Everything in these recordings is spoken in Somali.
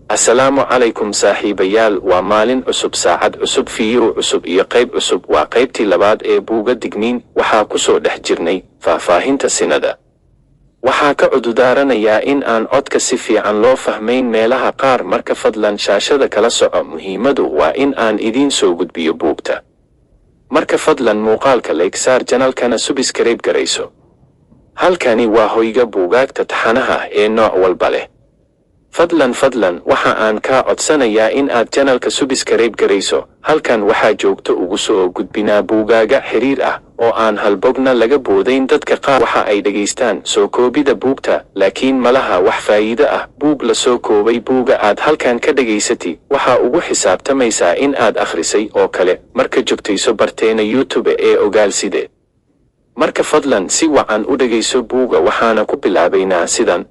Asalaamu calaykum saaxiibayaal, waa maalin cusub, saacad cusub, fiiro cusub iyo qayb cusub. Waa qaybtii labaad ee buuga Digniin. Waxaa ku soo dhex jirnay faahfaahinta sinada. Waxaa ka cududaaranayaa in aan codka si fiican loo fahmayn meelaha qaar, marka fadlan shaashada kala soco. Muhiimadu waa in aan idiin soo gudbiyo buugta. Marka fadlan muuqaalka like saar, channelkana subscribe garayso. Halkani waa hoyga buugaagta taxanaha ee nooc walba leh. Fadlan fadlan waxa aan kaa codsanayaa in aad channelka subscribe garayso. Halkan waxaa joogto ugu soo gudbinaa buugaaga xiriir ah oo aan halbogna laga boodayn. Dadka qaar waxa ay dhegaystaan soo koobida buugta, laakiin malaha wax faa'iido ah buug la soo koobay. Buuga aad halkan ka dhegaysati waxa ugu xisaabtamaysaa in aad akhrisay oo kale marka joogtayso barteena YouTube ee Ogaalside. Marka fadlan si wacan u dhegayso buuga, waxaana ku bilaabaynaa sidan.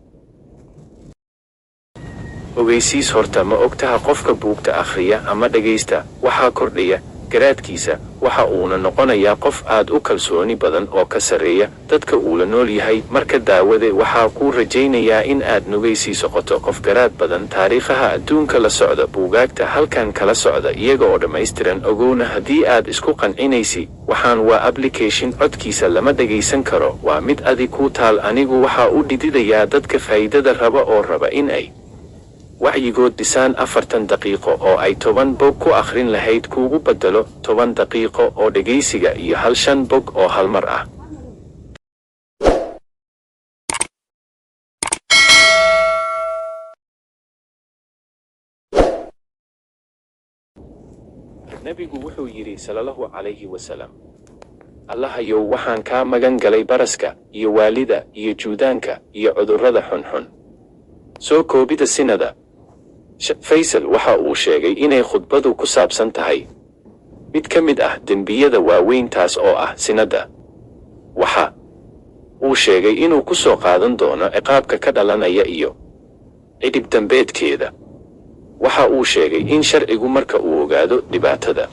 Ogeysiis: horta ma ogtaha qofka buugta akhriya ama dhegaysta waxaa kordhaya garaadkiisa, waxa uuna noqonayaa qof aad u kalsooni badan oo ka sarreeya dadka uu la nool yahay? Marka daawade, waxaa kuu rajaynayaa in aad nugaysiiso qoto qof garaad badan, taariikhaha adduunka la socda, buugaagta halkan kala socda iyaga oo dhammaystiran. Ogowna haddii aad isku qancinaysi waxaan waa application codkiisa lama dhegaysan karo, waa mid adi kuu taal. Anigu waxaa u dhididayaa dadka faa'iidada raba oo raba in ay wacyigood dhisaan. 40 daqiiqo oo ay 10 bog ku akhrin lahayd kuugu bedelo 10 daqiiqo oo dhegaysiga iyo hal 5 bog oo hal mar ah. Nebigu wuxuu yidhi salallahu calayhi wasalam: "Allahayow, waxaan kaa magan galay baraska iyo waalida iyo juudaanka iyo cudurrada xunxun." Soo koobida sinada. Faysal waxa uu sheegay inay khudbadu ku saabsan tahay mid ka mid ah dembiyada waaweyn, taas oo ah sinada. Waxa uu sheegay inuu ku soo qaadan doono ciqaabka ka dhalanaya iyo cidhib dambeedkeeda. Waxa uu sheegay in sharcigu marka uu ogaado dhibaatada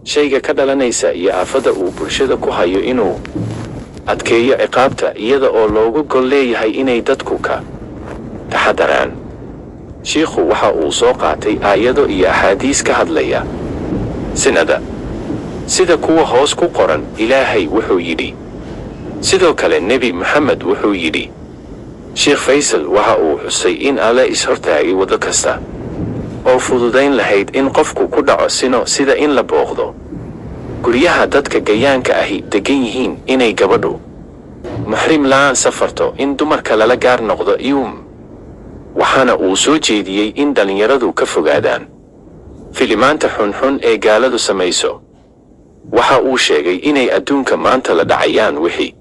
shayga ka dhalanaysa iyo aafada uu bulshada ku hayo inuu adkeeyo ciqaabta, iyada oo loogu gol leeyahay inay dadku ka taxadaraan. Shiikhu waxa uu soo qaatay aayado iyo axaadiis ka hadlaya sinada, sida kuwa hoos ku qoran. Ilaahay wuxuu yidhi, sidoo kale Nebi Maxamed wuxuu yidhi. Sheekh Faysal waxa uu xusay in Alle is-hortaagay waddo kasta oo fududayn lahayd in qofku ku dhaco sino, sida in la booqdo guryaha dadka gayaanka ahi deggan yihiin, inay gabadhu muxrim la'aan safarto, in dumarka lala gaar noqdo iwm. Waxaana uu soo jeediyey in dhallinyaradu ka fogaadaan filimaanta xunxun ee gaaladu samayso. Waxa uu sheegay inay adduunka maanta la dhacayaan wixii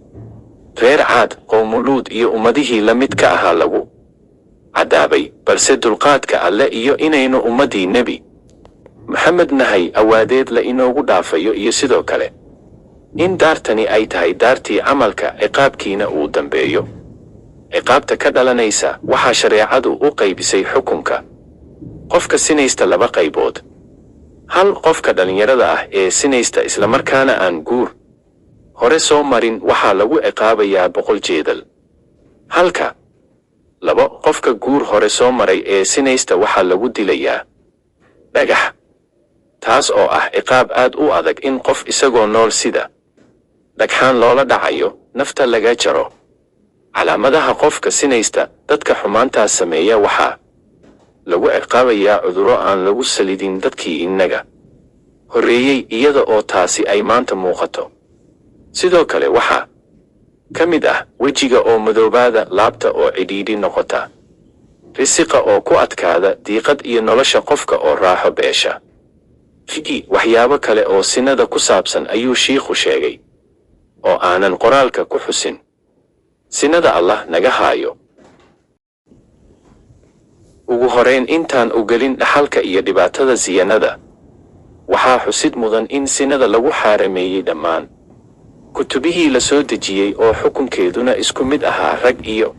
reer Caad, qowmuluud iyo ummadihii la mid ka ahaa lagu cadaabay, balse dulqaadka Alle iyo inaynu ummaddii Nebi Maxamed nahay awaadeed la inoogu dhaafayo, iyo sidoo kale in daartani ay tahay daartii camalka, ciqaabkiina uu dambeeyo. Ciqaabta ka dhalanaysa: waxaa shareecadu u qaybisay xukunka qofka sinaysta laba qaybood. Hal, qofka dhallinyarada ah ee sinaysta islamarkaana aan guur hore soo marin waxaa lagu ciqaabayaa 100 jeedal, halka labo, qofka guur hore soo maray ee sinaysta waxaa lagu dilayaa dhagax, taas oo ah ciqaab aad u adag in qof isagoo nool sida dhagxaan loola dhacayo, nafta laga jaro. Calaamadaha qofka sinaysta: dadka xumaantaas sameeya waxaa lagu ciqaabayaa cudurro aan lagu salidin dadkii innaga horreeyey, iyada oo taasi ay maanta muuqato. Sidoo kale waxaa ka mid ah wejiga oo madoobaada, laabta oo cidhiidhi noqota, risiqa oo ku adkaada, diiqad iyo nolosha qofka oo raaxo beesha. Figi waxyaabo kale oo sinada ku saabsan ayuu shiikhu sheegay oo aanan qoraalka ku xusin. Sinada Allah naga haayo. Ugu horeyn, intaan u gelin dhaxalka iyo dhibaatada siyanada, waxaa xusid mudan in sinada lagu xaarameeyey dhammaan kutubihii la soo dejiyey, oo xukunkeeduna isku mid ahaa rag iyo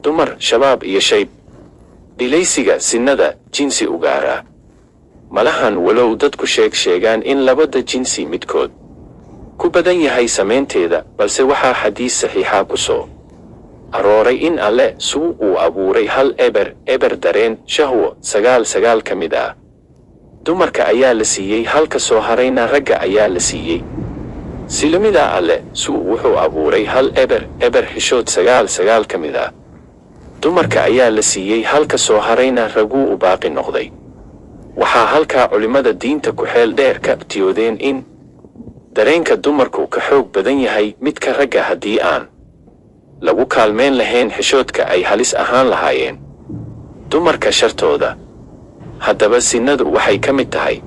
dumar, shabaab iyo shayb. Dhilaysiga sinada jinsi ugaaraa malahan, walow dadku sheeg sheegaan in labada jinsi midkood ku badan yahay samaynteeda, balse waxaa xadiis saxiixa ku soo Arooray in Alle suu uu abuuray 1 0 0 dareen shahwo, 9 9 ka mid ah dumarka ayaa la siiyey, halka soo harayna ragga ayaa la siiyey. Silamida Alle suu wuxuu abuuray 1 0 0 xishood, 9 9 ka mid ah dumarka ayaa la siiyey, halka soo harayna raguu u baaqi noqday. Waxaa halkaa culimmada diinta ku xeel dheer ka tiyoodeen in dareenka dumarku ka xoog badan yahay midka ragga, haddii aan lagu kaalmeyn lahayn xishoodka ay halis ahaan lahaayeen dumarka shartooda. Haddaba sinadu waxay ka mid tahay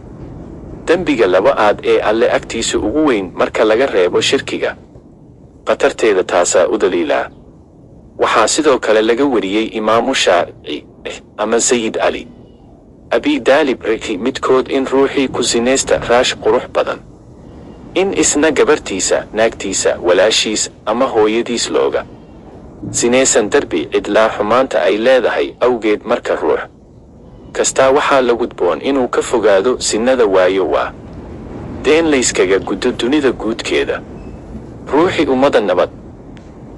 dembiga laba aad ee Alle agtiisa ugu weyn marka laga reebo shirkiga. Khatarteeda taasaa u daliilaa. Waxaa sidoo kale laga wariyey Imaamu Shaafici ama Sayid Cali Abi Daalib riki midkood in ruuxii ku sinaysta raash qurux badan, in isna gabartiisa, naagtiisa, walaashiis ama hooyadiis looga sinaysan derbi cidlaa, xumaanta ay leedahay awgeed. Marka ruux kastaa waxaa la gudboon inuu ka fogaado sinada, waayo waa deen layskaga guddo dunida guudkeeda. Ruuxii ummadda nabad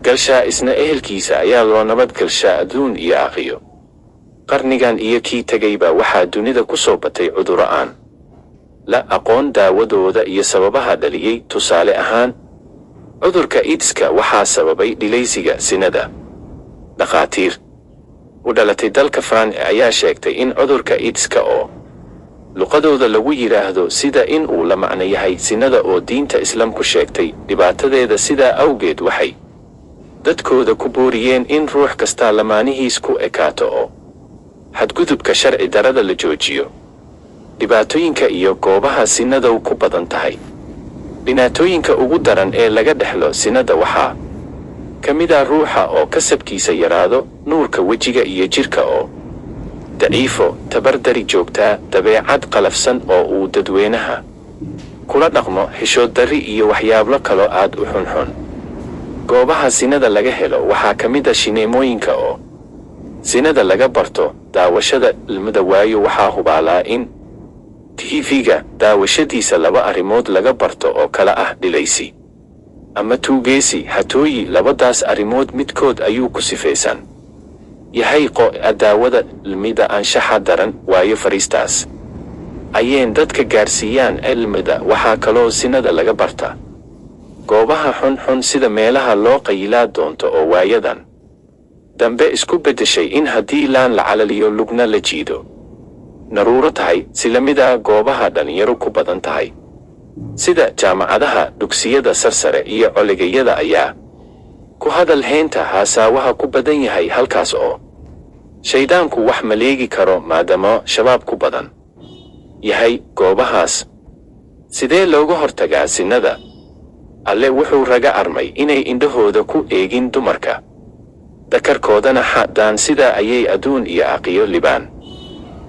galshaa, isna ehelkiisa ayaa loo nabad galshaa adduun iyo aaqiyo. Qarnigan iyo kii tegayba waxaa dunida ku soo batay cudurro aan la aqoon daawadooda iyo sababaha dhaliyey. Tusaale ahaan, cudurka Iidska waxaa sababay dhilaysiga sinada. Dhakhaatiir u dhalatay dalka France ayaa sheegtay in cudurka Iidska, oo luqadooda lagu yidhaahdo sida, in uu la macno yahay sinada oo diinta Islaamku sheegtay dhibaatadeeda. Sidaa awgeed waxay dadkooda ku booriyeen in ruux kastaa lamaanihiis ku ekaato oo xadgudubka sharci darada la joojiyo. Dhibaatooyinka iyo goobaha sinadow ku badan tahay. Dhibaatooyinka ugu daran ee laga dhexlo sinada waxaa ka mid ah ruuxa oo kasabkiisa yaraado, nuurka wejiga iyo jirka oo daciifo, tabardari joogtaa, dabeecad qalafsan oo uu dadweynaha kula dhaqmo, xishood darri iyo waxyaablo kaloo aad u xunxun. Goobaha sinada laga helo waxaa ka mid a shineemooyinka oo sinada laga barto, daawashada ilmada, waayo waxaa hubaalaa in TV-ga daawashadiisa laba arrimood laga barto oo kala ah dhilaysi ama tuugeesi, hatooyi. Labadaas arrimood midkood ayuu ku sifaysan yahay qo-a daawada ilmida anshaxa daran, waayo fariistaas ayeen dadka gaarsiiyaan cilmida. Waxaa kaloo sinada laga barta goobaha xunxun sida meelaha loo qayilaa doonto, oo waayadan dambe isku beddeshay in haddii laan la calaliyo lugna la jiido naruuro tahay. Silamida goobaha dhallinyaro ku badan tahay sida jaamacadaha, dugsiyada sarsare iyo coligayada ayaa ku hadal haynta haasaawaha ku badan yahay, halkaas oo shayddaanku wax maleegi karo maadaama shabaab ku badan yahay goobahaas. Sidee looga hortagaa sinada? Alle wuxuu raga armay inay indhahooda ku eegin dumarka, dakarkoodana xadaan. Sidaa ayay adduun iyo aqiyo libaan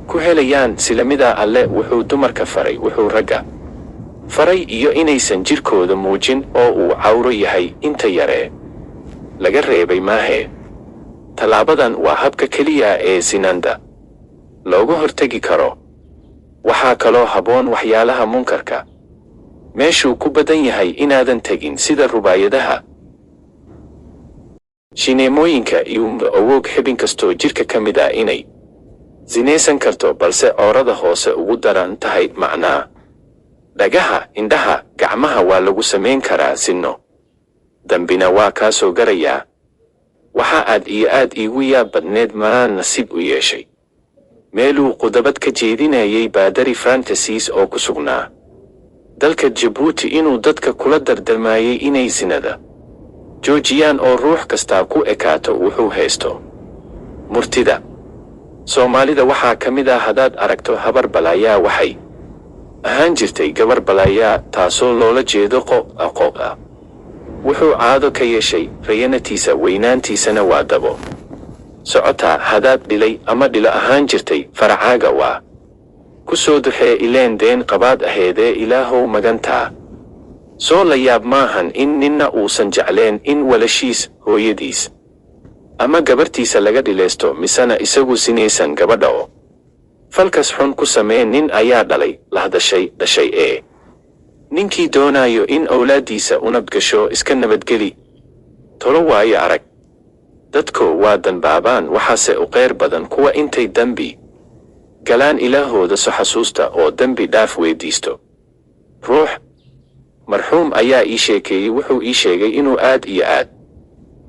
ku helayaan. Silamida Alle wuxuu dumarka faray wuxuu ragga faray, iyo inaysan jirkooda muujin oo uu cawro yahay inta yaree laga reebay maahee. Tallaabadan waa habka keliya ee sinanda looga hortegi karo. Waxaa kaloo habboon waxyaalaha munkarka meeshuu ku badan yahay inaadan tegin, sida rubaayadaha, shineemooyinka iyo awoog xibin kastoo jirka ka mid ah inay sinaysan karto, balse coorada hoose ugu daran tahay, macnaa dhagaha, indhaha, gacmaha waa lagu samayn karaa sinno, dambina waa kaa soo garayaa. Waxa aad iyo aad iigu yaab badneed maraan nasiib u yeeshay meeluu qudabad ka jeedinayay baadari Frantasis oo ku sugnaa dalka Jabuuti inuu dadka kula dardarmaayay inay sinada joojiyaan oo ruux kastaa ku ekaato wuxuu haysto. Murtida Soomaalida waxaa ka mid ah: "Haddaad aragto habar balaayaa, waxay ahaan jirtay gabar balaayaa," taasoo loola jeedo qo-a qo-a wuxuu caado ka yeeshay rayanatiisa, weynaantiisana waa dabo socotaa. Haddaad dhilay ama dhilo ahaan jirtay, faracaaga waa ku soo duxee, ileen deen qabaad aheedee Ilaahow magantaa. Soo la yaab maahan in ninna uusan jecleen in walashiis, hooyadiis ama gabartiisa laga dhilaysto, misena isagu sinaysan gabadha oo falkas xun ku samee nin ayaa dhalay, lahdashay, dhashay ee. Ninkii doonayo in owlaaddiisa u nabadgasho, iska nabadgeli. Tolo waayo arag. Dadko waa danbaabaan, waxaase u qeyr badan kuwa intay dembi galaan Ilaahooda so xasuusta oo dembi dhaaf weydiisto. Ruux marxuum ayaa ii sheekeeyey, wuxuu ii sheegay inuu aad iyo aad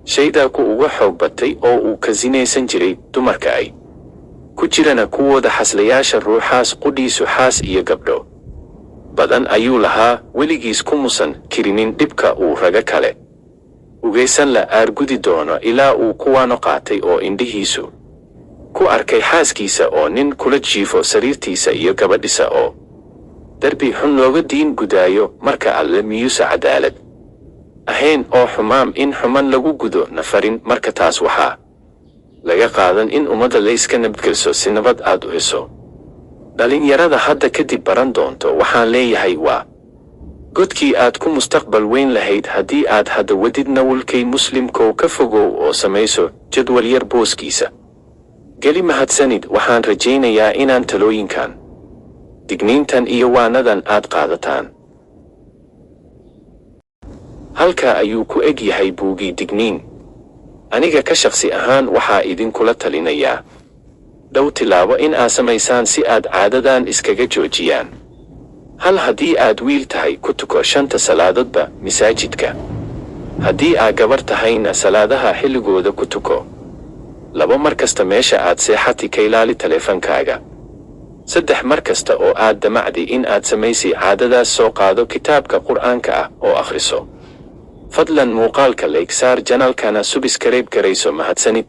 shaydaanku uga xoog batay oo uu ka sinaysan jiray dumarka ay ku jirana kuwooda xaslayaasha. Ruuxaas qudhiisu xaas iyo gabdho badan ayuu lahaa, weligiis kumusan kirinin dhibka uu raga kale ugeysan la aargudi doono, ilaa uu kuwaano qaatay oo indhihiisu ku arkay xaaskiisa oo nin kula jiifo sariirtiisa iyo gabadhisa oo darbi xun looga diin gudaayo. Marka Alle miyuusa cadaalad ahayn oo xumaam in xuman lagu gudo nafarin? Marka taas waxaa laga qaadan in ummadda layska nabadgelso si nabad aad u heso. Dhalinyarada hadda kadib baran doonto waxaan leeyahay, waa godkii aad ku mustaqbal weyn lahayd haddii aad hadda wadid nawlkay muslimkow ka fogow oo samayso jadwal yar booskiisa geli. Mahadsanid, waxaan rajaynayaa inaan talooyinkan, digniintan iyo waanadan aad qaadataan. Halkaa ayuu ku eg yahay buugii digniin. Aniga ka shakhsi ahaan waxaa idinkula talinayaa dhow tilaabo in aad samaysaan si aad caadadan iskaga joojiyaan. Hal, haddii aad wiil tahay, ku tuko shanta salaadoodba masaajidka. Haddii aad gabar tahayna, salaadaha xilligooda ku tuko. 2, mar kasta meesha aad seexati ka ilaali taleefankaaga. 3, mar kasta oo aad damacdi in aad samaysi caadadaas, soo qaado kitaabka Qur'aanka ah oo akhriso. Fadlan muuqaalka like saar, channelkana subscribe garayso. Mahadsanid.